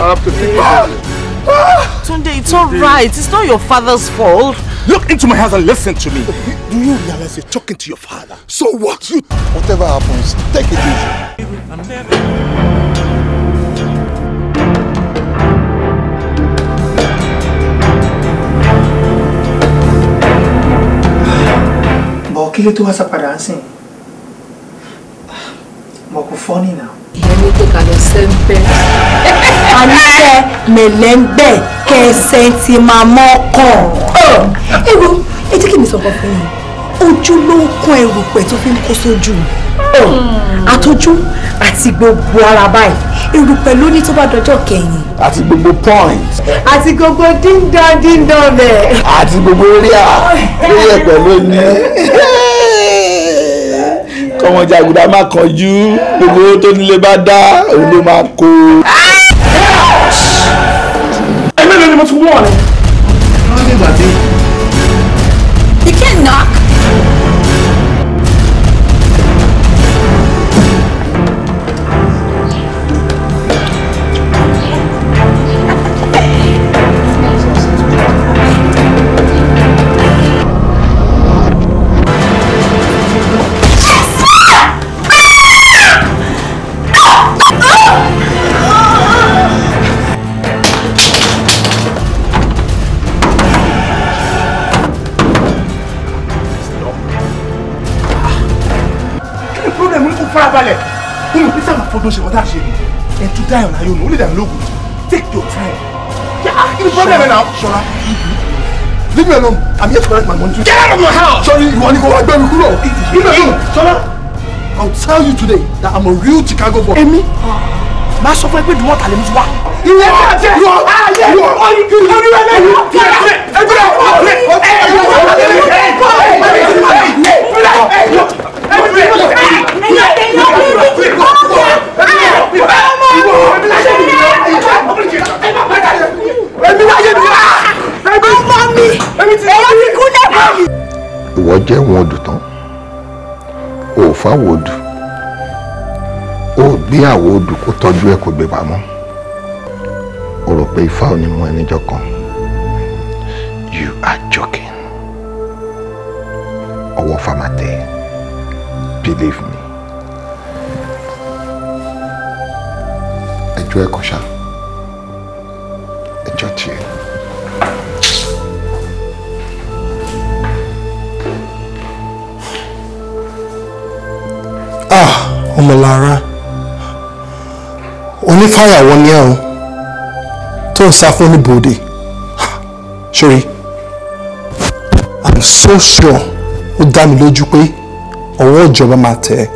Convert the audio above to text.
I have to take it. Tunde, it's all right. It's not your father's fault. Look into my eyes and listen to me. Do you realize you're talking to your father? So what? You... Whatever happens, take it easy. But kí ló tó wá sá padà ń sìn? Mo kò funny now. Ìyẹn ní pé ká lọ sẹ́ńpẹ́. Àníṣe mẹ̀lẹ́ńbẹ̀ kẹsẹ̀ ti máa mọ́ kàn. Ewu, ẹ jẹ́ kí mi sọ̀kan fún yín. Ojú ló ń kún erùpẹ̀ tó fi ń kó sójú. Àtọjú àti gbogbo ara báyìí. Erùpẹ̀ ló ní tó bá dọjọ́ kẹyìn. Àti gbogbo point. Àti gbogbo díndán díndán bẹ̀. Àti gbogbo orí à lórí ẹ̀pẹ̀ ló ní. Kọ́mọ jàgùdà má kanjú, gbogbo owó tó nílé bá dá, òun ló máa kó. Ẹ̀mí ló ni mo ti wọ́n ni. You can't knock. Farabalẹ̀ ó mọ̀ pé sáà máa fọdún ṣe wọ́n tá a ṣe ni ẹ̀ tún dáyọ̀ láyọ̀ nù ó lè dàmí lóògùn. Take your time. Kí ni problem ẹ̀ náà? Ṣọlá, leave me alone. I'm here to collect my money. Get out of my house! Sorry, ìwọ ni kò wá gbé mi kúrò. Leave me alone. Ṣọlá, I'll tell you today that I'm a real Chicago boy. Èmi máa sọ fún ẹ pé dùwọ́ta lèmi ti wá. Ìwọ ìwọ ìwọ Ìwọ jẹ́ wọn odù tán, o ò fáwọn odù, o ò gbé àwọ̀ odù kó tọ́jú ẹ kó gbé pamọ́. O rò pé ifá ò ní mú ẹ níjọ́ kan. You are joking. Ọwọ́ fàmàtẹ́, believe me. Ẹjọ́ ẹ kọ́ ṣá, ẹjọ́ tiẹ̀. Ah, Ọmọlára, onífàyàwọ́ ni ẹ o, tó ń sá fún oníbòde. Sorry, I'm so sure, ó dá mi lójú pé ọwọ́ ìjọba máa tẹ̀ ẹ́.